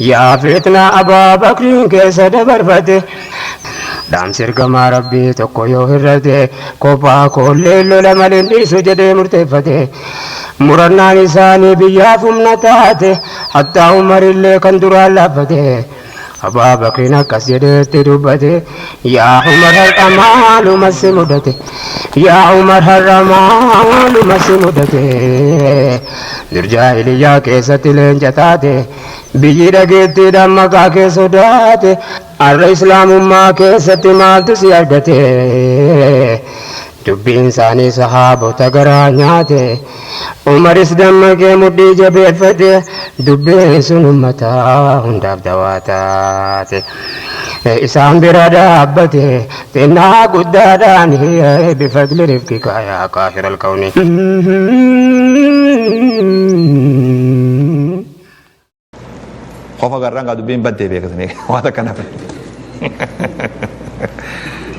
Yaa fitna Abaa Bakriin keessa dabarfate, dhaamsi ergamaa Rabbii tokko yoo hir'ate, kophaa koollee lola malee hin dhiisu jedhee murteeffate. Murannaan isaanii biyyaaf humna taate, hattaa Umarillee kan duraan laaffate. Abaa Bakriin akkas jedhee itti dubbate, Yaa Umar har'a maaluma si mudate? Yaa Umar har'a maaluma si mudate? Dur jaahiliyyaa keessatti leenca taate, biyyi dhageettiidhaan maqaa kee sodaate, har'a islaamummaa keessatti maaltu si argate? Dubbiin isaanii sahaabota garaa nyaate. Umaris dammaqee mudhii jabeeffate. Dubbiin sun ummata hundaaf dawaa taate. Isaan bira dhaabbate xinnaa guddaadhaan bifadli rifqika yaa qaahiral kawni. Qofa garraan gaa dubbiin baddee beekasanii waan akkana.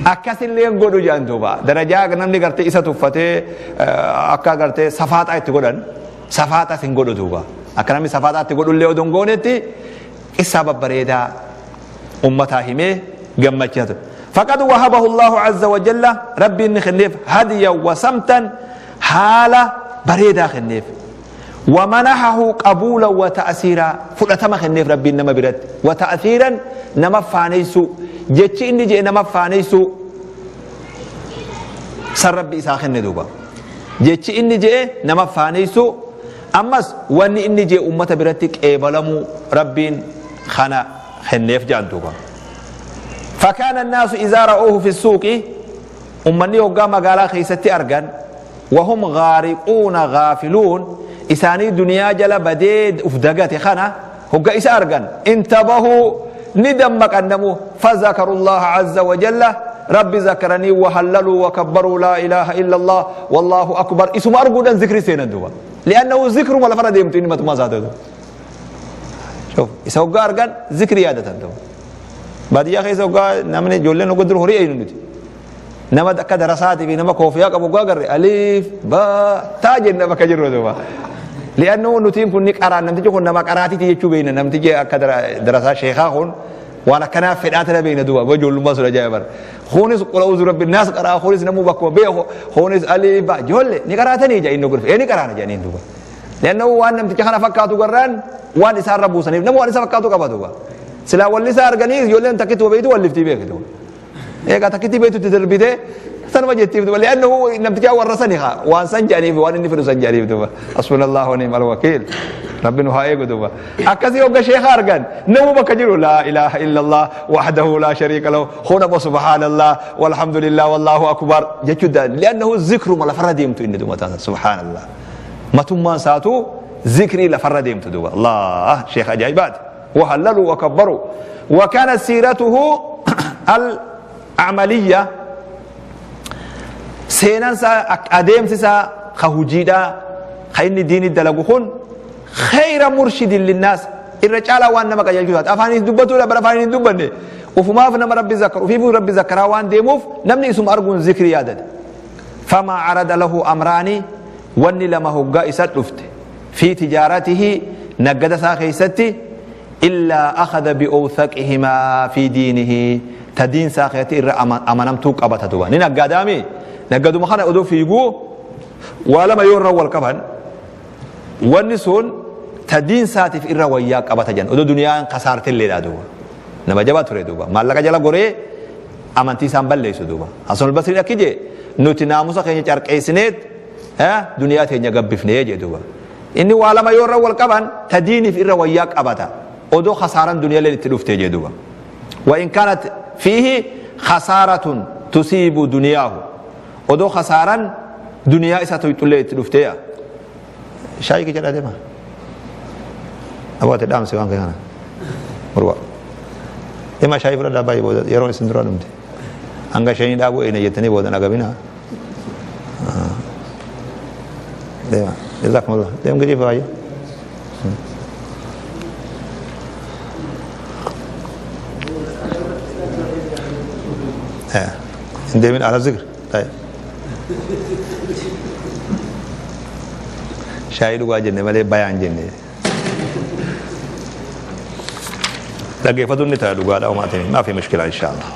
Akkasillee godhu jedhan duuba. Darajaa namni gartee isa tuffatee akka gartee safaaxaa itti godhan safaaxas hin godhu duuba. Akka namni safaaxaa itti godhullee odoo hin goonetti qissaa babbareedaa ummataa himee gammachiisa ture. Faqad wahabahu Allahu azza wa jalla rabbiin ni kenneef hadiya wa samtan haala bareedaa kenneef. Wamanahahu qabuulan wa ta'siiraa, fudhatama kenneef Rabbiin nama biratti, wa ta'siiran nama faaneysuu, jechi inni je'e nama faaneysuu san Rabbi isaa kenne duuba. Jechi inni je'e nama faaneysuu, ammas wanni inni je'e ummata biratti qeebalamuu Rabbiin kana kenneef je'an duuba. Fakaana annaasu izaa ra'uuhu fi suuqi, ummanni hoggaa magaalaa keessatti argan, Wahum ghaariquuna gaafiluun, isaanii duniyaa jala badee uf dagate kana hogga isa argan, intabahuu, ni dammaqan namuu, fazakarullaha azza wa jalla, Rabbi zakaranii, wahallaluu wakabbaruu, laa ilaaha illallah wallaahu akbar, isuma arguudhan zikri seenan duuba, li'annahu zikruma lafarra deemtu inni matumaa isaa ta'u. Shuf, isa hogga argan zikri yaadatan duuba. Baadiyyaa keessa hoggaa namni ijoolleen hogga dur horii eeynu nuti nama akka darasaatii fi nama koofiyaa qabu hoggaa agarre aliif baa taa jenna bakka jirru duuba. Li'annuu nutiin kun ni qaraan, namtichi kun nama qaraatiiti jechuu beekna, namtichi akka darasaa sheekaa kun waan akkanaa fedhaa tana beekna duuba, aboo ijoollummaa sun ajaa'iba bara. Kunis qula uzu rabbi naas qaraa, kunis namuu bakkuma beeku, kunis aliif baa ijoollee ni qaraatanii jedha inni gurfe ee ni qaraana jedhaniin duuba. Li'annuu waan namticha kana fakkaatu garraan waan isaarra buusaniif nama waan isa fakkaatu qaba duuba. Silaa walli isaa arganii ijoolleen takkitti beektu walliftii beektu. Egaa takkitti beektu itti darbitee sanuma jettiif duuba. Li'annahu namtichaa warra sani haa waan san jedhaniif waan inni fedhu san jedhaniif duuba. Hasbunallahu wa ni'mal wakiil. Rabbi nu haa eegu duuba. Akkasii hogga sheekha argan namuu bakka jiru laa ilaaha illallah wahdahu laa shariika lahu hunama subhaanallah walhamdulillah wallahu akbar jechuu daan. Li'annahu zikruma lafarra deemtu inni duuba taasa subhaanallah. Matummaan isaatu zikrii lafarra deemtu duuba. Allah sheekha ajaa'ibaati. وهللوا وكبروا. وكانت سيرته العملية، seenaan isaa adeemsi isaa ka hujiidhaa ka inni diini dalagu kun, khayra murshidin linnaas, irra caalaa waan nama qajeelchuu taate. Afaan dubbatuudha bara afaan hin dubbanne ufumaaf nama Rabbi zakkaru, ufiifuu Rabbi zakkaraa waan deemuuf namni isuma arguun zikri yaadate. Famaa arada lahu amraani, wanni lama hoggaa isa dhufte, fi tijaaratihi, naggada isaa keessatti, illaa akhadha bi'awthaqihimaa fi diinihi, ta diin isaa keessatti irra amanamtuu qabata duba. Ni naggadaami, naggaduma kana odoo fiiguu waa lama yoo irra wal qaban, wanni sun ta diin isaatiif irra wayyaa qabata jedhan, odoo duniyaan kasaartelleedha duuba. Nama jabaa ture duuba, maallaqa jala goree amantii isaan balleessu duuba. Hasan al-Basriin akki jee, nuti naamusa keenya carqeessineet duniyaa teenya gabbifnee jee duuba. Inni waa lama yoo irra wal qaban ta diiniif irra wayyaa qabata, odoo khasaaran duniyaaleen itti dhuftee jee duuba. Wa in kaanat fiihi khasaaratun tusiibu duniyaahu, odoo khasaaran duniyaa isa tuyxullee itti dhuftee. Yaa shaayii kee jedhaa deema aboo, ati dhaamsi waan kana murwa deema, shaayii fudhadhaa baay'ee booda yeroon isin dura dhumte hanga shayii dhaabuu eena jettanii booda nagabinaa. Deema. Jazakumullah. Deem gadi baay'ee. Hin deemin ala zikr. Taa'e. Shaayii dhugaa jenne malee bayaan jenne. Dhaggeeffatuun ni ta'a dhugaadha homaa ta'e maafi mushkilaa inshaallah.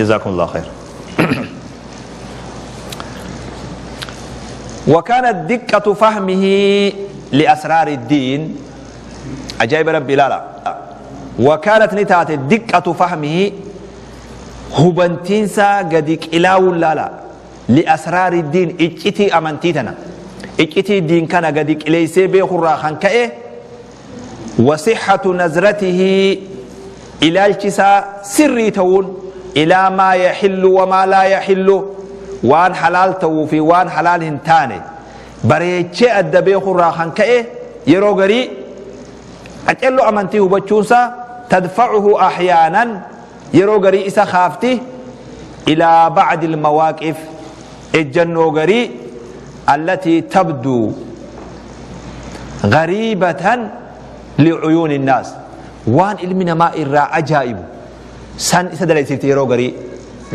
Jazaakumullahu khayr. وكانت دقة فهمه لأسرار الدين أجايب ربي لا لا وكانت نتات دقة فهمه hubantiinsaa gadi qilaawuun laala li'asraari diin iccitii amantii tana iccitii diin kana gadi qileeysee beekurraa kan ka'e wasixhatu nazratihi ilaalchi isaa sirrii ta'uun ilaa maa yaxillu wamaa laa yaxillu waan halaal ta'uu fi waan halaal hin taane bareechee adda beekurraa kan ka'e yeroo garii qacello amantii hubachuunsaa tadfacuhu ahyaanan yeroo garii isa kaafti ilaa bacdi almawaaqif ejjannoo garii allatii tabduu gariibatan licuyuuni innaas waan ilmi namaa irraa ajaa'ibu san isa dalaysiifti yeroo garii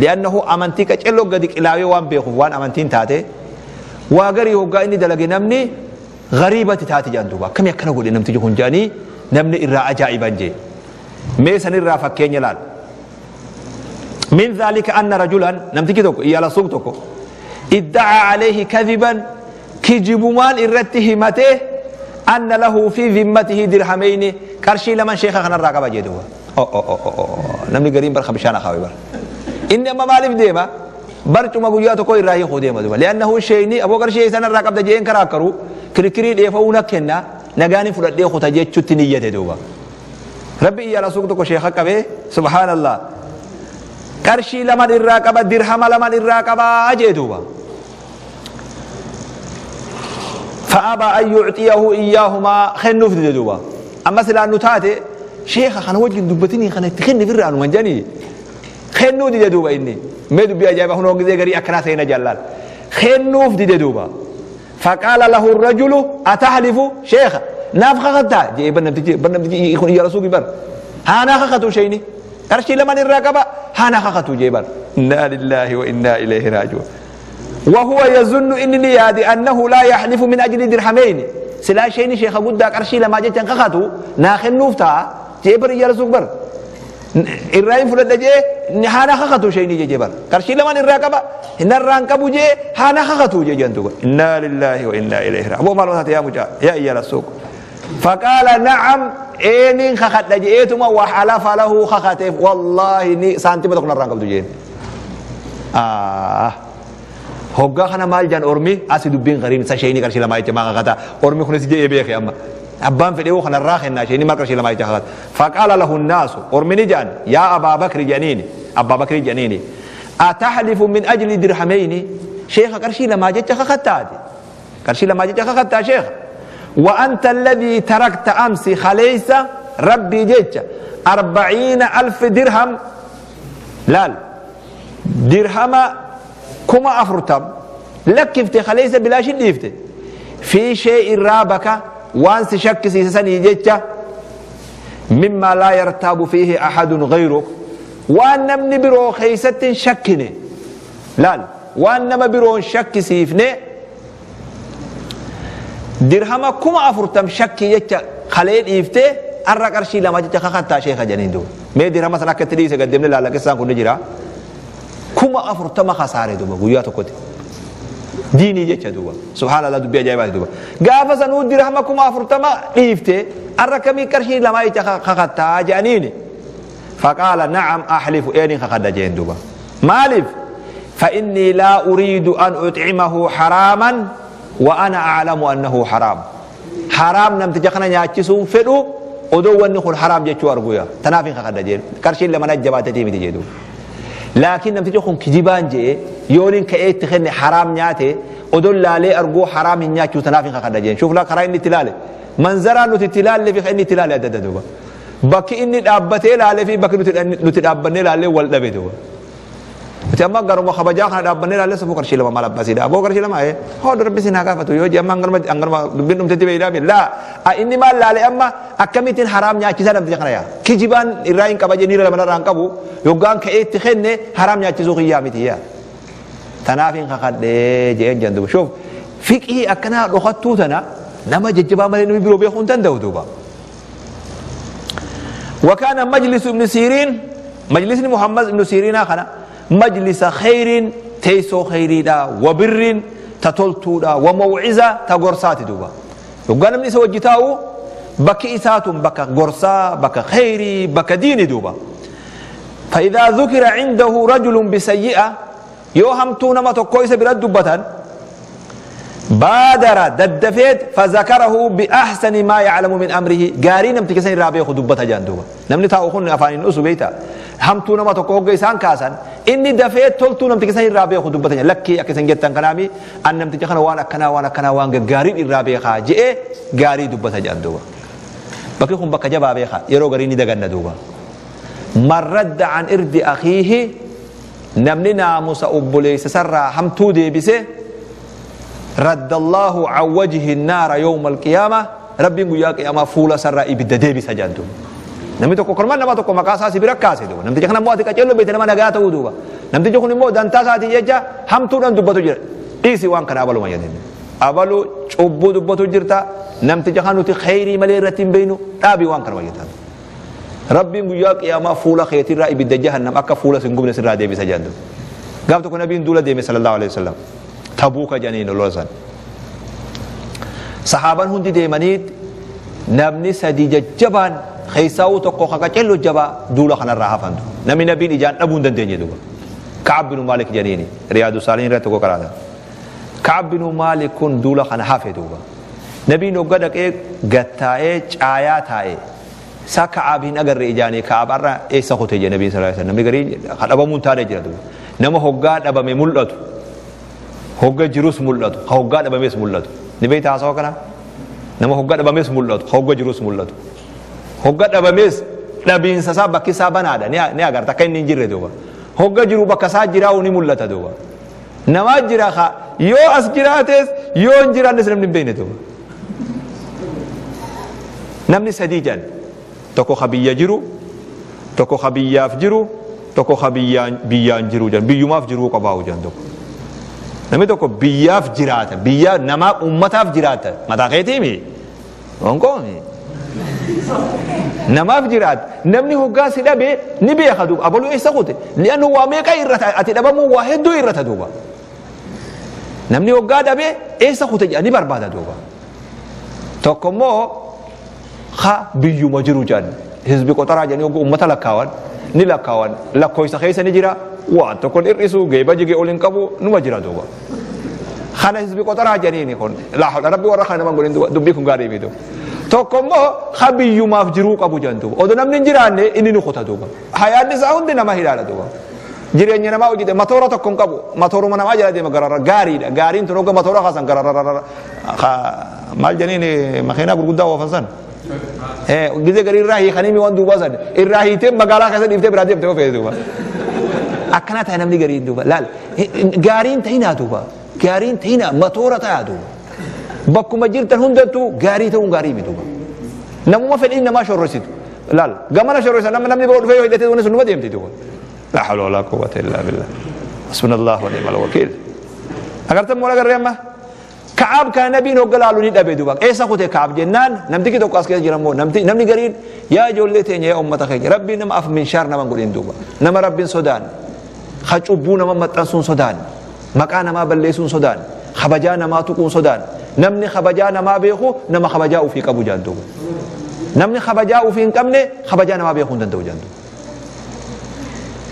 li'annahu amantii qacelloo gadi qilaawee waan beekuuf waan amantiin taate waa garii hoggaa inni dalage namni gariibatti taati jedhan duuba akkamii akkana godhe namtichi kun jedhanii namni irraa ajaa'iban jee mee sanirraa fakkeenya laal min dhalika anna rajulan namtichi tokko iyyaala suuq tokko idda'a alayhi kadhiban kijibumaan irratti himate anna lahu fi dhimmatihi dirhameyni qarshii laman sheekha kanarraa qaba jee duuba namni gariin barka bishaan akaawe bar inni amma maaliif deema barcuma guyyaa tokko irraa hiikuu deema duuba li'annahu sheeyni aboo qarshii sanarraa qabda jeen karaa akkaru kirkirii dheefa'uu na kenna nagaani fudhadhee kuta jechutti niyyate duuba Rabbi iyyaala suuq tokko sheekha qabee subhaanallah qarshii laman irraa qaba dirhama laman irraa qabaa jee duuba. Fa'aba an yucxiyahu iyyahumaa kennuuf dide duuba. Amma silaa nu taate sheekha kana wajjin dubbatinii kana itti kenni firraa numan jedhanii kennuu dide duuba inni. Mee dubbii ajaa'iba hunoo gizee garii akkanaa seena jallaal. Kennuuf dide duuba. Faqaala lahu rajulu atahlifu sheekha naaf kakatta jee bar namtichi bar namtichi kun iyya rasuuki bar haa naa kakatu sheeyni qarshii laman irraa qaba haa naa kakatu jee bar inna lillahi wa inna ilayhi raaji'uun وهو يظن إنني يادي أنه لا يحلف من أجل درهمين سلا شيني شيخ قد قرشي لما جيت كخاتو ناخن نوفتا جيبر يا رسول بر irraa hin fudhadha jee haana kakatu isheen jee bar qarshii lamaan irraa qaba narraan qabu jee haana kakatu jee jentu innaa lillaahi wa innaa ilayhi raaji'uun aboo maal taate yaa mucaa yaa iyyaala suuq faqaala na'am eeniin kakadha je'eetuma wa halafa lahu kakateef wallaahi ni saantima tokko narraan qabdu jeen Hoggaa kana maal jaan ormi asi dubbiin gariin isa sheeyni qarshii lamaa jecha maa kakata ormi kunis je'ee beeke amma abbaan fedhee hoo kanarraa kennaa sheeyni maa qarshii lamaa jecha kakata faqaala lahu naasu ormi ni jaan yaa abaa bakri jedhaniini abbaa bakrii jedhaniini atahlifu min ajli dirhameyni sheekha qarshii lamaa jecha kakattaati qarshii lamaa jecha kakattaa sheekha wa anta alladhii tarakta amsi khaleeysa rabbii jecha 40,000 dirham laal dirhama 40,000 lakkifte kaleessa bilaashi dhiifte fi shay'in raabaka waan si shakkisiise sanii jecha mimmaa laa yartaabu fiihi ahadun ghayruk waan namni biroo keessatti hin shakkine laal waan nama biroo hin shakkisiifne dirhama 40,000 shakkii jecha kalee dhiiftee har'a qarshii lama jecha kakattaa sheeka jedhaniin duuba mee dirhama sana akka itti dhiise gad deemnee laalla qissaan kun ni jira 40,000 kasaare duuba guyyaa tokkotti diinii jecha duuba subhaanallah dubbii ajaa'ibaati duuba gaafa sanuu dirhama 40,000 dhiifte har'a kamii qarshii lamaa jecha kakattaa jedhaniini faqaala na'am ahlifu eeniin kakadha jeen duuba maaliif فإني لا أريد أن أطعمه حراما وأنا أعلم أنه حرام حرام نمتجا kana nyaachisuun fedhu odoo wanni kun haraam jechuu arguya tanaaf hin kakadha jeen qarshiin lama najjabaatetii miti jedhu laakiin namtichi kun kijibaan jee yooniin ka'ee itti kenne haraam nyaate odoon laalee arguu haraam hin nyaachuu tanaaf hin kakadha jeen shuuf laa karaa inni itti laale manzaraa nuti itti laalle fi inni itti laale adda adda duuba bakki inni dhaabbatee laale fi bakki nuti dhaabbannee laallee wal dhabe duuba Nuti amma garuma kabajaa kana dhaabbannee ilaallee safuu qarshii lama maal abbaa siidha. Aboo qarshii lama ee hoo rabbi sin haa gaafatu yoo jee amma hanganuma dubbiin dhumtetti beeydaa mi laa inni maal laale amma akkamittiin haraam nyaachisaa namticha kana yaa kijibaan irraa hin qaba jee niira lama irraa hin qabu yoggaan ka'ee itti kenne haraam nyaachisuu kiyyaa miti yaa. Tanaaf hin kakadhee jeen jan duba shuuf Fiqhii akkanaa dhokattuu tana nama jajjabaa malee namni biroo beekuu hin danda'u duuba. وكان مجلس ابن سيرين مجلس محمد بن سيرين خنا مجلس خير تيسو خيريدا وبر تتلتودا وموعظة تغرسات دوبا. وقال من سوجتاو بك إساتم بك غرسا بك خيري بك دين دوبا. فإذا ذكر عنده رجل بسيئة يوهم ما تقويس برد دبتان بادر ددفيت فذكره بأحسن ما يعلم من أمره. قاري نمت كسن رابي خدبته جاندوبا نمني تاوخون أفانين أسو بيتا همتو نما تقوق إسان كاسان إني دفيت تلتو نمت كسن رابي خدبته لكي أكسن جتان كلامي أن نمت كخنا وانا كنا وانا كنا وانا قاري الرابي خا جئ قاري دبته جاندوبا بكيكم بك جبا بيخا يرو قاري ندغن دوبا. من رد عن إرد أخيه نمني ناموس أبوليس سرى همتو ديبسه رد الله عن وجه النار يوم القيامة. ربي يقول يا قيامة فولا سرى إبدا ديبسه جاندو نمي تكو كرمان نما تكو مقاسا سبرا كاسي دوبا نمتي جخنا مواتي كچلو بيت نما نغاتا ودوبا نمتي جخني مو دانتا ساتي ججا همتو دان دبتو جرا إيسي وان كان أبلو ما يدين أبلو چوبو دبتو جرتا نمتي جخنا نتي خيري ملي رتين بينو تابي وان كان ما يدين ربي يقول يا قيامة فولا خيتي را إبدا جهنم أكا فولا سنقوم نسرى ديبسه جاندو قابتو نبي دولا ديمي صلى الله عليه وسلم تبوك جنين لوزن صحابان هندي ديمانيت نبني سدي جبان خيساو تقو خكاچلو جبا دولا خنا راها فندو نمي نبي إجان أبون دندني دوبا. كعب بن مالك جنيني رياض الصالحين رتكو كرادا كعب بن مالك كن دولا خنا حافي دوبا. نبي نوغدك إيه غتاي چايا تاي سا كعب هن أجر إجاني كعب أرى إيه سخوت جي نبي صلى الله عليه وسلم نبي غري خدبا مون تاري جرا دوبا. نما هوغا دبا مي مولاتو هوغا جروس مولاتو هوغا دبا ميس مولاتو نبي تاسو كنا نما هوغا دبا ميس مولاتو هوغا جروس مولاتو هوغا دبا ميس دبين سسا بكي سابنا دا ني اگر تكاين نجير دوبا هوغا جرو بكسا جراو ني مولتا دوبا نما جرا خا يو اس جراتس يو انجرا نسلم نبين دوبا. نمني سديجان تكو خبيه جرو تكو خبيه فجرو تكو خبيه بيان جرو جان بيوماف جرو قباو جان دوبا. نمي تكو بياف جراتا بيا نما امتاف جراتا ما تاقيتي مي اونكومي نماف جرات نمني هو قاسي دبي نبي يخدوب ابلو ايسا قوتي لانه هو ميقا يرتا اتي دبمو واحد دو يرتا دوبا. نمني هو قا دبي ايسا قوتي جاني بربادا دوبا. تكو خا بيو مجرو جان حزب قطرا جاني هو امتا لكاوان ني لكاوان لكويسا خيسا نجرا وان تكون إرسو جيبا جي أولين كابو نما جرا دوبا. خانا حزب قطرا جاني نكون لا حول ربي ورا خانا ما نقولين دوبا دبيكم غاري بيدو. تكمو خبي يوم أفجرو كابو جان دوبا. أدنى من جيرانه إني نخطأ دوبا. حياة نساء هندنا ما هي دوبا. جيران ما وجد ماتورا تكون كابو ماتورو ما نما جرا دي مقرر غاري غارين تروك ماتورا خاصا قرار خا مال جنيني مخينا غرغدا وفنسان. إيه جزء غري راهي خنيمي وان دوبا سن الراهي تم مقالا خاصا ديفته برادي بتو فيه دوبا. أكنا تهنم لي غرين دوبا لا غارين تهينا دوبا غارين تهينا ماتورا تها دوبا. بكو مجير تهندتو غاري تون غاري مي دوبا. نمو ما فين ما شرسيت لا لا جمانا شرسيت نم نم نبغى فيه هيدا تونس نمو ديمتي دوبا. لا حول ولا قوة إلا بالله حسبنا الله ونعم الوكيل. أقرأت مولا قريمة كعب كان نبي نقول له نيد أبي دوبا إيه سقوط كعب جنان نمتي كده قاس كده جرامو نمتي نمني قرين يا جولتين يا أمة خير ربي نم أف من شر نم نقولين دوبا نم ربي سودان خشوبونا ما مترسون سودان مكان ما بلسون سودان خبجانا ما تكون سودان نمني خبجانا ما بيخو نم خبجاو في كابو جان دوبا نمني خبجاو في كمني خبجانا ما بيخون دندو جان دوبا.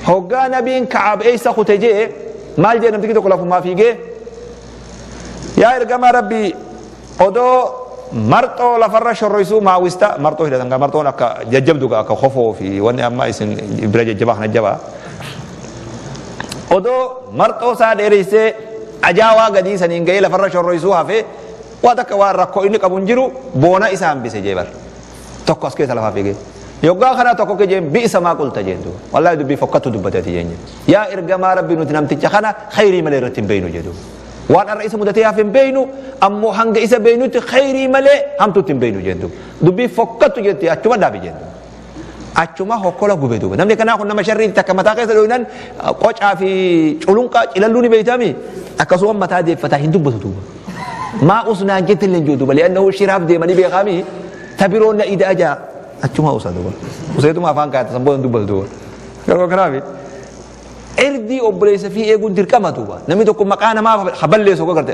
هوغا نبين كعب إيه سقوط جي مال جي نمتي كده كلافو ما فيجي يا إرجما ربي أدو مرتو لفرش الرئيس ما وستا مرتو هنا تنقى مرتو نك ججب دوكا كخوفو في وأنا أما إسن برج جبا خنا جبا أدو مرتو ساد إريسة أجاوا قدي سنين جاي لفرش الرئيس هافي واتك واركو إنك أبونجرو بونا إسام بسجبر تقص كيس لفافي جي يوغا خنا تكو كجين بئس ما قلت جين دو والله دبي فكتو دبتاتي جين يا إرجما ربي نتنم تجخنا خيري ملي رتم بينو جدو وان الرئيس مدتي هافين بينو أمو هنگ إسا بينو تخيري ملي هم تتم بينو جين دو دبي فكتو جتي أچما دابي جين دو أچما هكولا غوبي دو نمني كنا كنا مشري تكمتا كيس لونان قوچا في چولونقا چلالوني بيتامي أكسوم متا دي فتا هندو بتو دو Maa usnaan jette illee hin jiru duuba li'annahu shiraaf deemanii beekaami ta biroon na ida'a jaa achuma usa duuba useetuma afaan kaayata san booda hin dubbatu duuba garuu kanaafi irdii obboleessa fi eeguun dirqama duuba namni tokko maqaa namaa ha balleessu akka garte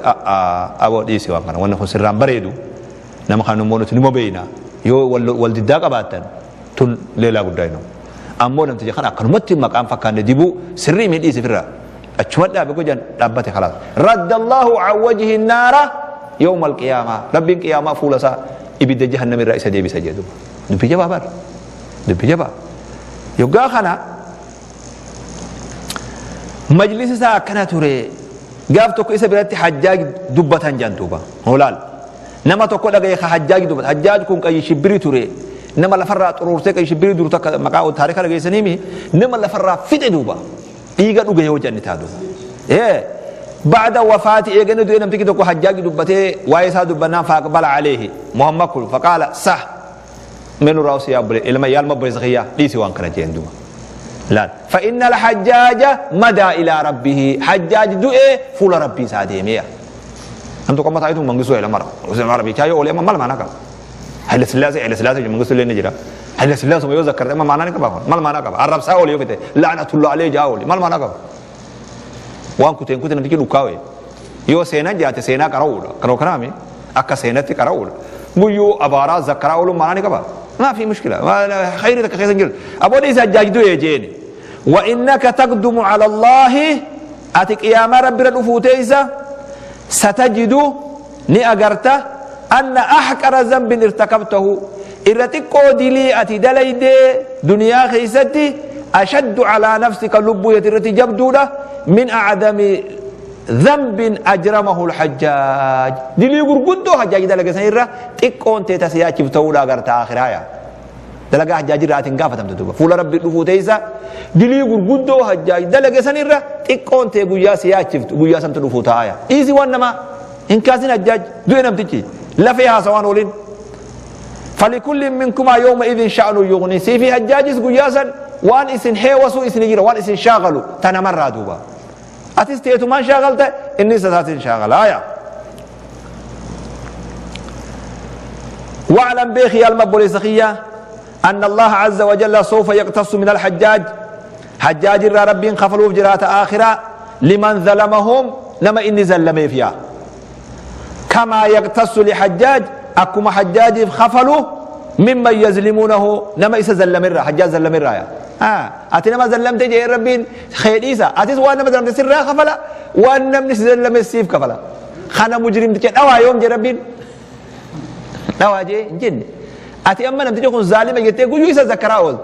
aboo dhiisi waan kana wanni kun sirraan bareedu nama kana immoo nuti nima beeyna yoo wal diddaa qabaattan tun leelaa guddaa hin ammoo namticha kana akkanumatti maqaan fakkaanne dibuu sirrii mi dhiisi firraa achuma dhaabe gojan dhaabbate khalaas radda Allahu an wajhi naara yawma alqiyaamaa rabbiin qiyaamaa fuula isaa ibidda jahannam irraa isa deebisa jedhu dubbii jabaa bar dubbii jabaa yoggaa kana majlisi isaa akkana ture gaaf tokko isa biratti hajjaaj dubbatan jedhan duuba holaal nama tokko dhagaye ka hajjaaj dubbata hajjaaj kun qayyi shibbiri ture nama lafarraa xuruursee qayyi shibbiri dur takka maqaa taarika dhageessaniimi nama lafarraa fixe duuba dhiiga dhuge yoo janni taatu ee ba'da wafaati eegani du'e namtichi tokko hajjaaji dubbatee waa'ee isaa dubbannaan faaqbala aleehi muhammad kun faqaala sah mee nurraa usii yaa obbole ilma yaa ilma obboleessa kiyyaa dhiisi waan kana jeen duuba laal fa inna alhajjaaja madaa ilaa rabbihi hajjaaj du'e fuula rabbii isaa deemeeya nam tokko amma taa'itu mangistuu ila mara mara bichaa yoo oolee amma mal maanaa qaba Haile Sillaasee Haile Sillaasee Mangistuu illee ni jira. Haile Sillaasuma yoo zakkarte amma maanaa ni qaba kun mal maanaa qaba arrabsaa oole yoo fite la'anatullah alee jaa oole mal maanaa qaba. Waan kuteen kute namtichi dhukkaa'e yoo seenaan jiraate seenaa qara'uudha kanoo kanaami akka seenatti qara'uudha guyyuu abaaraa zakkaraa ooluun maanaa ni qaba. Maa fi mushkila khayri takka keessa hin jiru. Aboo dhiisa hajjaaj du'e jeeni. Wa innaka taqdumu ala Allaahi ati qiyaamaa rabbira dhufuu teessa satajidu ni agarta anna ahqara zambin irtakabtahu irra xiqqoo dilii ati dalayde duniyaa keeysatti ashaddu calaa nafsika lubbuu teeti irratti jabduudha min acdami dhanbin ajramahu lhajjaaj dilii gurguddoo hajjaaj dalage san irra xiqqoon tee ta si yaachiftu ta'uudha agarta aakhiraaya dalagaa hajjaaj irraa ati hin gaafatamtu duuba fuula rabbii dhufuu teeysa dilii gurguddoo hajjaaj dalage san irra xiqqoon tee guyyaa si yaachiftu guyyaa santu dhufuu taa'aya dhiisi waan namaa hin kaasin hajjaaj du'e namtichi lafee haasawaan oolin falikulli minkumaa yawma idin sha'nu yughni siifi hajjaajis guyyaa san waan isin heewasuu isin jira waan isin shaagalu ta namarraa duuba atis teetumaan shaagalta innis isaatiin shaagalaaya واعلم بيخي يا المبولي سخية أن الله عز وجل سوف يقتص من الحجاج حجاج الرا ربين خفلوا في جرات آخرة لمن ظلمهم لما إني زلمي فيها كما يقتص لحجاج أكما حجاج خفلوا ممن يظلمونه نما إسا زلم الرا حجاج زلم الرا يا آه. أتي نما زلمت جي ربين خير إسا أتيس وأنا ما زلمت سرا خفلا وأنا من زلم السيف كفلا خانا مجرم تكن أو يوم جي ربين dhawaa jee hin jenne ati amma namtichi kun zaalima jettee guyyuu isa zakkaraa oolta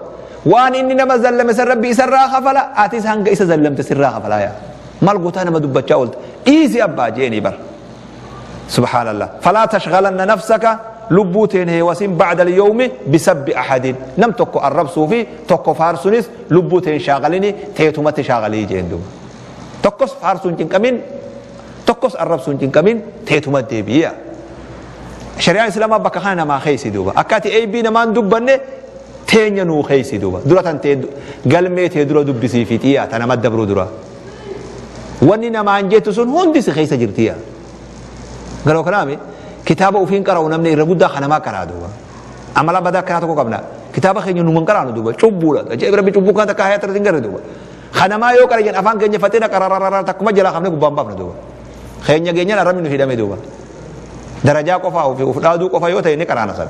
waan inni nama zallame san rabbi isarraa kafala atis hanga isa zallamte sirraa kafalaa yaa maal gootaa nama dubbachaa oolta dhiisi abbaa jeeni bar subhaanallah falaa tashghalanna nafsaka lubbuu teen heewasin ba'da al-yawmi bisabbi ahadin nam tokko arrabsuu fi tokko faarsunis lubbuu teen shaagalini teetumatti shaagalii jeen duuba tokkos faarsuu hin cinqamin tokkos arrabsuu hin cinqamin teetuma deebi'iya. Shari'aan Islaamaa bakka kana namaa keeysi duuba. Akka ati eeybii namaan dubbanne teenya nuu keeysi duuba. Dura tan tee galmee tee dura dubbisii fixiya ta nama dabruu dura. Wanni namaan jettu sun hundi si keessa jirtiya. Garuu kanaami kitaaba ofiin qara'u namni irra guddaa kan namaa qaraa duuba. Amala badaa akkanaa tokko qabna. Kitaaba keenya numan qaraanu duuba cubbuudha. Ajaa'ib rabbi cubbuu kana takka hayaata irratti hin garre duuba. Kanamaa yoo qara jenna afaan keenya faxina qarararara takkuma jalaa qabne gubbaan baafna duuba. Keenya geenyaan arrabni nu hidhame duuba. Darajaa qofaa ofi of dhaaduu qofa yoo ta'e ni qaraana sana.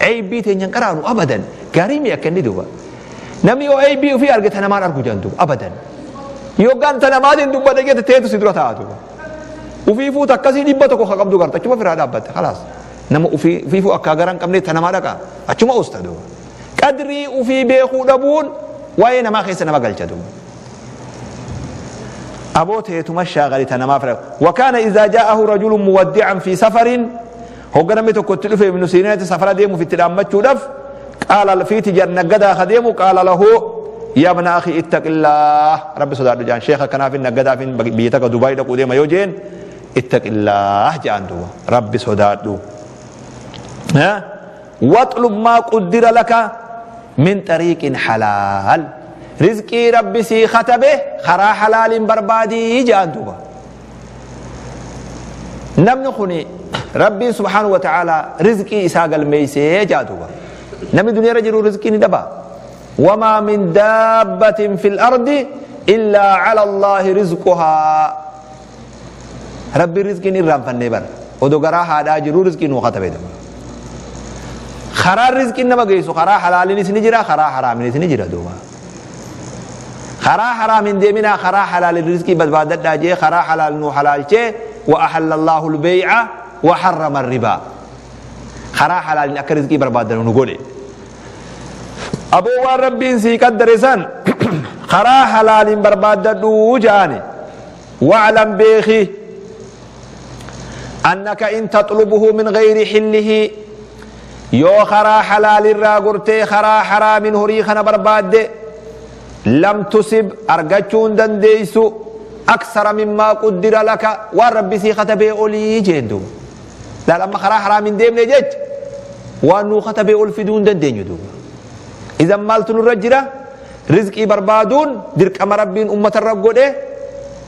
Eybii teenya hin qaraanu abadan. Gaarii mi akka inni duuba. Namni yoo eybii ofii arge ta namaan argu jedhan duuba abadan. Yoo ganta namaatiin dubbate jette teetu si dura taa'a duuba. Ufiifuu takkasii 100 ka qabdu garta achuma firaa dhaabbatte khalaas. Nama ufiifuu akka gara hin qabne ta namaa dhaqa achuma usta duuba. Qadrii ufii beekuu dhabuun waa'ee namaa keessa nama galcha duuba. Aboo teetuma shaagali ta namaa fira. Wakaana izaa jaa'ahu rajulun muwaddi'an fi safarin hogga namni tokko itti dhufe ibnu siinaatti safara deemuuf itti dhaammachuudhaaf qaala fi tijar naggadaa ka deemu qaala lahu yaa bna akhi ittaqillaah rabbi sodaadhu jaan sheekha kanaaf naggadaaf biyya takka dubaay dhaquu deema yoo jeen ittaqillaah jaan duuba rabbi sodaadhu. Waxlub maa quddira laka min xariiqin halaal. Rizqii Rabbi sii katabe karaa halaaliin barbaadii jedhaan duuba. Namni kuni Rabbiin subhaanahu wa ta'aalaa rizqii isaa galmeeysee jaa duuba. Namni duniyaa irra jiru rizqii ni dhaba. Wamaa min daabbatin fil ardi illaa cala Allaahi rizquhaa. Rabbiin rizqii ni irraanfannee bara. Odoo garaa haadhaa jiruu rizqii nuu katabe duuba. Karaan rizqiin nama geessu karaa halaaliinis ni jira, karaa haraamiinis ni jira duuba. Karaa haraam hin deeminaa, karaa halaalin rizqii barbaadadhaa jee karaa halaal nuu halaalchee, wa ahalla Allahu al-bay'a wa harrama ar-ribaa. Karaa halaalin akka rizqii barbaadanu nu godhe. Aboo waan Rabbiin sii qaddare san karaa halaalin barbaaddadhu ja'ani. Wa'lam beeki annaka in taxlubuhu min gayri xillihi, yoo karaa halaalirraa gortee karaa haraamin horii kana barbaadde, lam tusib, argachuu hin dandeeysu, aksara mimmaa quddira laka, waan Rabbi sii katabee olii jeen duuba. Laal, amma karaa haraam hin deemne jech waan nuu katabee ol fiduu hin dandeenyu duuba. Idan maaltu nurra jira? Rizqii barbaaduun dirqama Rabbiin ummatarra godhe.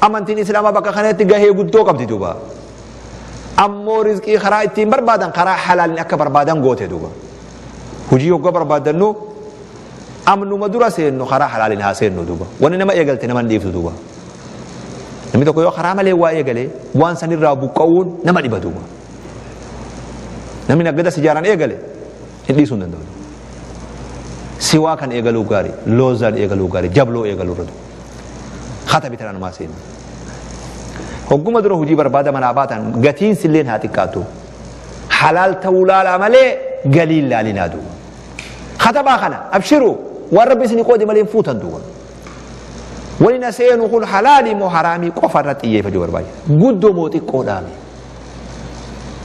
Amantiin Islaamaa bakka kanatti gahee guddoo qabdi duuba. Ammoo rizqii karaa ittiin barbaadan karaa halaalin akka barbaadan goote duuba. Hujii hogga barbaadannu amnuma dura seennu karaa halaalin haa seennu duuba. Wanni nama eegalte nama hin dhiiftu duuba. Namni tokko yoo karaa malee waa eegale, waan sanirraa buqqa'uun nama dhiba duuba. Namni naggada sijaaraan eegale hin dhiisuu hin danda'u. Siwaa kan eegaluu gaarii, loozaan eegaluu gaarii, jabloo eegaluu irra duuba. Katabi tanaan maa seennu. Hogguma dura hojii barbaada manaa baatan gatiin silleen haa xiqqaatu. Halaal ta'uu laalaa malee galiin laalinaa duuba. Katabaa kana abshiru, waan Rabbi isinii qoode malee hin fuutan duuba. Wani na seenu kun halaali moo haraamii qofa irratti xiyyeeffachuu barbaachisa. Guddoo moo xiqqoodhaami?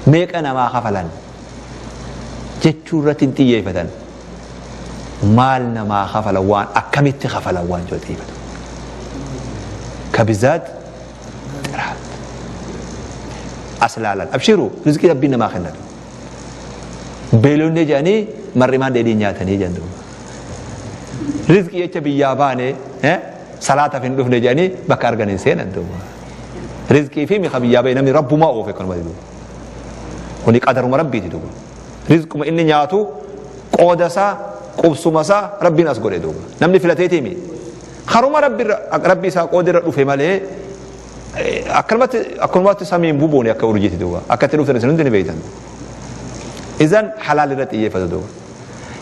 Meeqa namaa kafalan jechuu irratti hin xiyyeeffatan. Maal namaa kafalan, waan akkamitti kafalan waan jiru xiyyeeffatu. Kabizaat xiraat. As laalan abshiru, rizqii Rabbiin namaa kennatu. Beelonni jedhanii mar'imaan dheedhii nyaatanii jedhan duuba. Rizqii jecha biyyaa baane, salaataaf hin dhufne jedhanii bakka argan hin seenan duuba. Rizqii fi mi'a biyyaa ba'e namni Rabbumaa oofe akkanuma duuba. Kuni qadaruma Rabbiiti duuba. Rizquma inni nyaatu, qooda isaa, qubsuma isaa Rabbiin as godhe duuba. Namni filateetii mi? Karuma Rabbi isaa qoode irra dhufe malee akkanumatti samiin bubuune akka urjiiti duuba. Akka itti dhuftan isin hundi ni beektan. Izan halaal irra xiyyeeffatu duuba.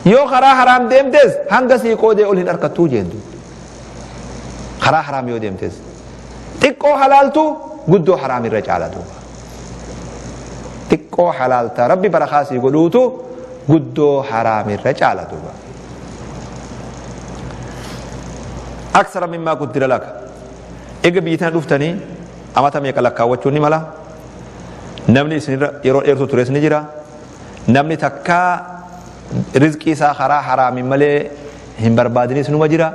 Yoo karaa haraam deemtes hanga sii qoodee ol hin argattuu jeen duuba. Karaa haraam yoo deemtes xiqqoo halaaltu guddoo haraam irra caala duuba. Xiqqoo halaalta Rabbi barakaa sii godhuutu guddoo haraam irra caala duuba. Aksara mimmaa quddira laka. Eega biyya tana dhuftanii amata meeqa lakkaawwachuun ni mala. Namni isinirra yeroo dheertuu tures ni jira. Namni takkaa rizqii isaa karaa haraamin malee hin barbaadinis numa jira.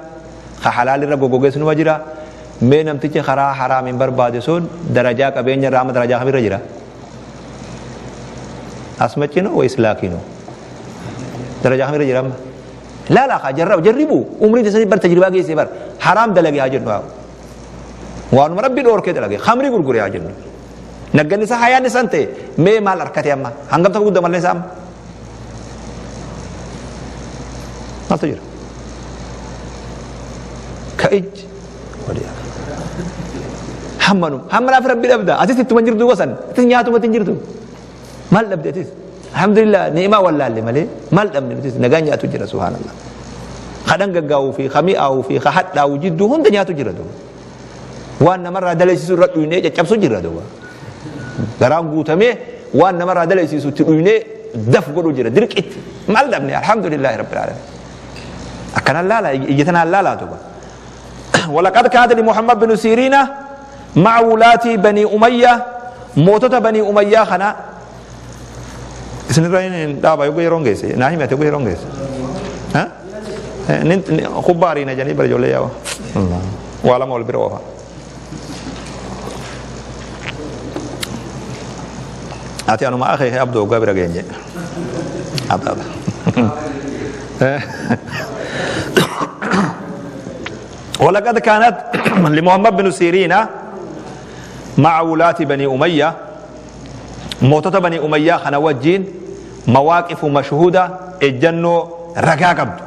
Ka halaalirra goggogees numa jira. Mee namtichi karaa haraamin barbaade sun darajaa qabeenya irraa amma darajaa kamirra jira? Asmachinoo wayis laakinoo? Darajaa kamirra jira amma? Laala kaa jarra jarribu umriin isaanii bar tajribaa geessee bar haraam dalage haa jennu haa. Waanuma Rabbi dhoorkee dalage, khamrii gurgure haa jennu. Nagganni isaa hayaan isaan ta'e mee maal harkate amma? Hangam takka guddaa mallee isaa amma? Maaltu jira? Ka ijji walii hammanu hamma laaf Rabbi dhabda, atis ittuma jirtu gosan atis nyaatumatti hin jirtu. Maal dhabde atis? Alhamdulillah, ni'imaa wallaalle malee maal dhabne nutis? Nagaan nyaatu jira, subhaanallah. Ka dhangaggaa'uu fi ka mi'aawuu fi ka hadhaa'u jidduu hunda nyaatu jira duuba. Waan namarraa dalasiisu irra dhuynee caccabsu jira duuba. Garaan guutamee waan namarraa dalasiisu itti dhuynee daf godhu jira dirqitti. Maal dhabne? Alhamdulillahi rabbil alamin. Akkanaan laala, ija tanaan laalaa duuba. ولقد كانت لمحمد بن سيرين مع ولاة بني أمية، موتة بني أمية خنا isinirra hin dhaaba. Yogguu yeroon geesse naa himate, yogguu yeroon geesse kubbaariina jedhanii bara ijoollee yaa'u waa lama wal bira oofa. Ati anuma akeeke abdoo waggaa bira geenye. Adaada. ولقد كانت لمحمد بن سيرين مع ولاة بني أمية. Mootota Banii Umayyaa kana wajjiin mawaaqifu mashhuuda, ejjannoo ragaa qabdu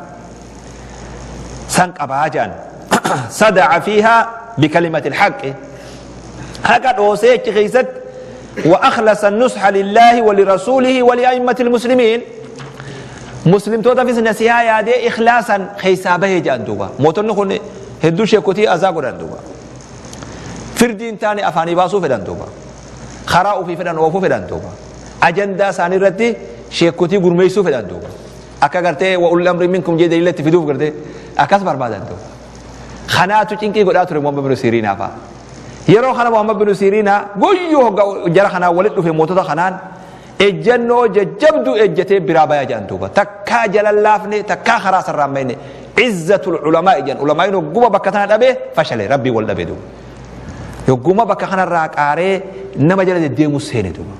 san qabaa jedhan. Sada'a fiihaa bikalimati alhaqqi, haqa dhoosee achi keessatti, wa akhlasa nusha lillaahi wa lirasuulihi wa li'a'immati almuslimiin, muslimtootaafis nasihaa yaadee ikhlaasan keessaa bahee jedhan duuba. Mootonni kun hedduu sheekotii azaa godhan duuba, firdii hin taane afaanii baasuu fedhan duuba, karaa ofii fedhan oofuu fedhan duuba, ajandaa isaanii irratti sheekotii gurmeessuu fedhan duuba, akka gartee wa ulil amri minkum jee daliila itti fiduuf gartee akkas barbaadan duuba. Kanaatu cinqii godhaa ture Muhammad bin Siriinaa fa'a. Yeroo kana Muhammad bin Siriinaa guyyuu hogga jara kanaan walitti dhufe, mootota kanaan ejjannoo jajjabduu ejjatee biraa baya jedhan duuba. Takkaa jalan laafne, takkaa karaa sarraan mayne. Izzatul ulamaa jedhan. Ulamaa'iin hogguma bakka tana dhabe fashale, rabbii wal dhabe duuba. Yogguma bakka kanarraa qaaree nama jala deddeemu seene duuba.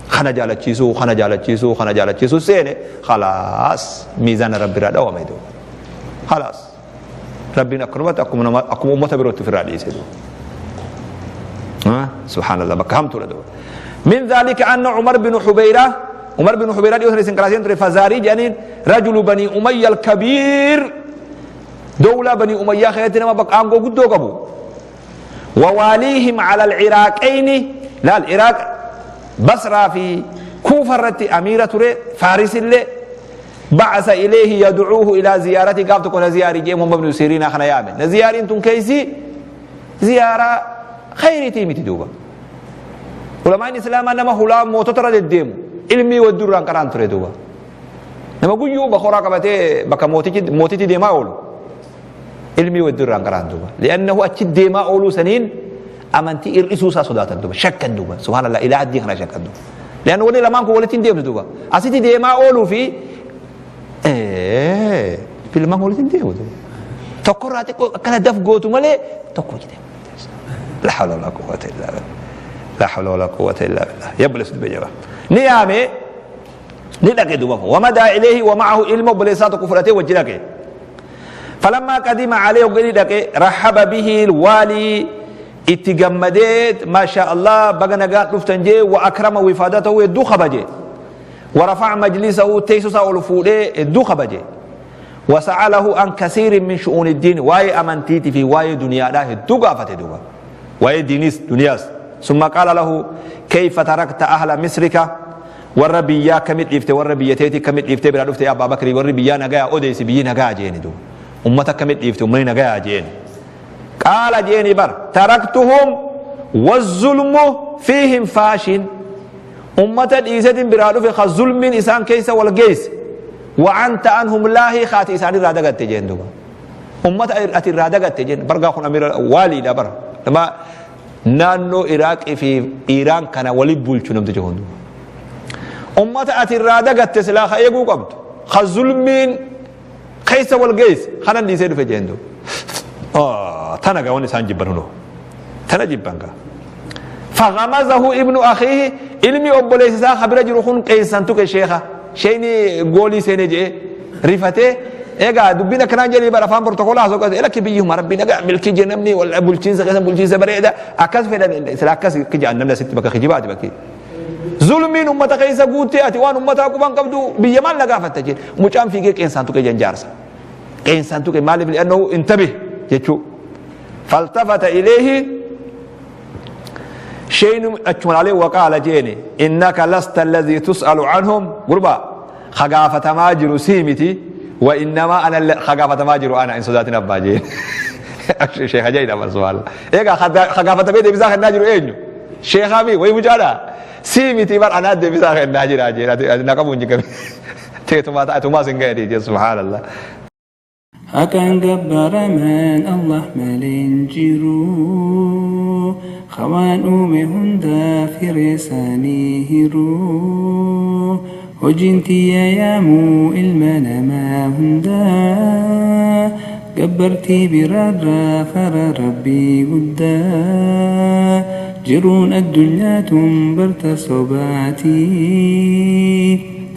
Kana jaalachiisuu, kana jaalachiisuu, kana jaalachiisuu seene, khalaas, miizaana rabbiirraa dhawame duuba. Khalaas. Rabbiin akkanumatti akkuma nama akkuma uummata birootti ofirraa dhiise duuba. Subhaanallah, bakka hamtuudha duuba. Min dhaalika anna Umar bin Hubayraa, Umar bin Hubayraa dhiyoo sana isin qaraaseen ture, Fazaarii jedhaniin, rajulu Banii Umayya al-Kabiir, dowlaa Banii Umayyaa keessatti nama bakka aangoo guddoo qabu. Wawaaliihim ala al-Iraaqayni, laal, Iraaq Basraa fi Kuufa irratti amiira ture, Faarisillee. Ba'asa ilayhi yad'uuhu ilaa ziyaarati, gaaf tokko na ziyaarii jee Muhammad bin Siriinaa kana yaame. Na ziyaariin tun keeysi ziyaaraa khayriitii miti duuba. Ulamaan Islaamaa nama hulaa mootota irra deddeemu ilmii wadduu irraan qaraan ture duuba. Nama guyyuu bakoraa qabatee bakka mootichi deemaa oolu ilmii wadduu irraan qaraan duuba. Li'annahu achi deemaa ooluu saniin amantii hir'isuu isaa sodaatan duuba, shakkan duuba. Subhaanallah, ilaa haddii kana shakkan duuba. Li'anna wanni lamaan kun walitti hin deemtu duuba. Asitti deemaa ooluu fi filmaan walitti hin deemu duuba. Tokkorraa xiqqoo akkana daf gootu malee tokko hojii deemu. La hawla wala quwwata illa billah. La hawla wala quwwata illa billah. Yabbles dubbe jaba. Ni yaame, ni dhaqe duuba. Wamadaa ilayhi wa ma'ahu, ilma obboleessaa tokko fudhatee wajji dhaqe. Falammaa qadima alayhi, hogganii dhaqe, rahaba bihi waalii, itti gammadee, maasha Allah, baga nagaan dhuftan jee, wa akrama wifaadatahu, hedduu kabaje, wa rafa'a majlisahu, teessoo isaa ol fuudhee hedduu kabaje, wa sa'alahu an kasiirin min shu'uuni diin, waa'ee amantiitii fi waa'ee duniyaadhaa hedduu gaafate duuba, waa'ee diiniis duniyaas. Summa qaala lahu, kayfa tarakta ahla misrika, warra biyyaa kamit dhiifte, warra biyya teetii kamit dhiiftee biraa dhufte yaa Abbaa Bakrii? Warri biyyaa nagayaa, odeessi, biyyi nagayaa jeeni duuba. Ummata kamit dhiifte, ummanni nagayaa jeeni. Qaala jeeni, bar taraktuhum wazzulmu fiihim faashin, ummata dhiisetin biraa dhufe ka zulmiin isaan keessa wal geesse, wa anta anhum laahii, kaati isaan irraa dagatte jeen duuba. Ummata ati irraa dagatte jeen. Bargaa kun amira waaliidha bara, nama naannoo Iraaqii fi Iiraan kana wali bulchu namtichi kun. Ummata ati irraa dagatte, silaa ka eeguu qabdu, ka zulmiin keessa wal geesse kanan dhiisee dhufe jeen duuba. Tana gaa wanni isaan jibban hunoo. Tana jibban gaa. Faghamazahu ibnu akhiihi, ilmi obboleessi isaa ka bira jiru kun qeensan tuqe sheekha. Sheekni goolii seene jedhee rifatee, egaa dubbiin akkanaan jedhee bara afaan portokoolaa haasoo qabate, lakki, biyyuma rabbii nagaa milkii jee, namni wal bulchiinsa keessa bulchiinsa bareeda akkas fedhan, sila akkas kijaan namni asitti bakka kijibaati, bakki zulmiin ummata keessa guuttee, ati waan ummataa quban qabdu, biyya maal na gaafatta jee. Mucaan fiigee qeensaan tuqee jan, jaarsa qeensaan tuqe. Maaliif? Li'annahu intabih jechuu. Faltafata ilayhi, sheynu achuma laalee, waqaala jeeni, innaka lasta alladhii tus'alu anhum, gurbaa, ka gaafatamaa jiru sii miti, wa innamaa ana, ka gaafatamaa jiru ana, hin sodaatin abbaa jeen. Sheekha jayidha bar, subhaanallah. Egaa ka gaafatamee deebisaa kennaa jiru eenyu? Sheekhaa mi wayi mucaadha? Sii miti bar, anaa deebisaa kennaa jira jeen, ati na qabuun jigame teetumaa ta'atumaa sin ga'e jeen, subhaanallah. Haqaan gabbaramaan Allah malee hin jiru. Ka waan uume hundaaf hiree isaanii hiru. Hojiin tiyya yaamuu ilma namaa hundaa. Gabbartii biraarraa karaa Rabbii guddaa. Jiruun addunyaa tun barta sobaati.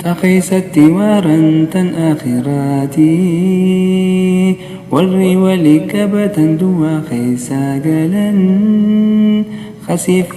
Ta keeysatti waaran tan aakhiraati. Warri wali qabatan duwwaa keeysa galan. Ka siif.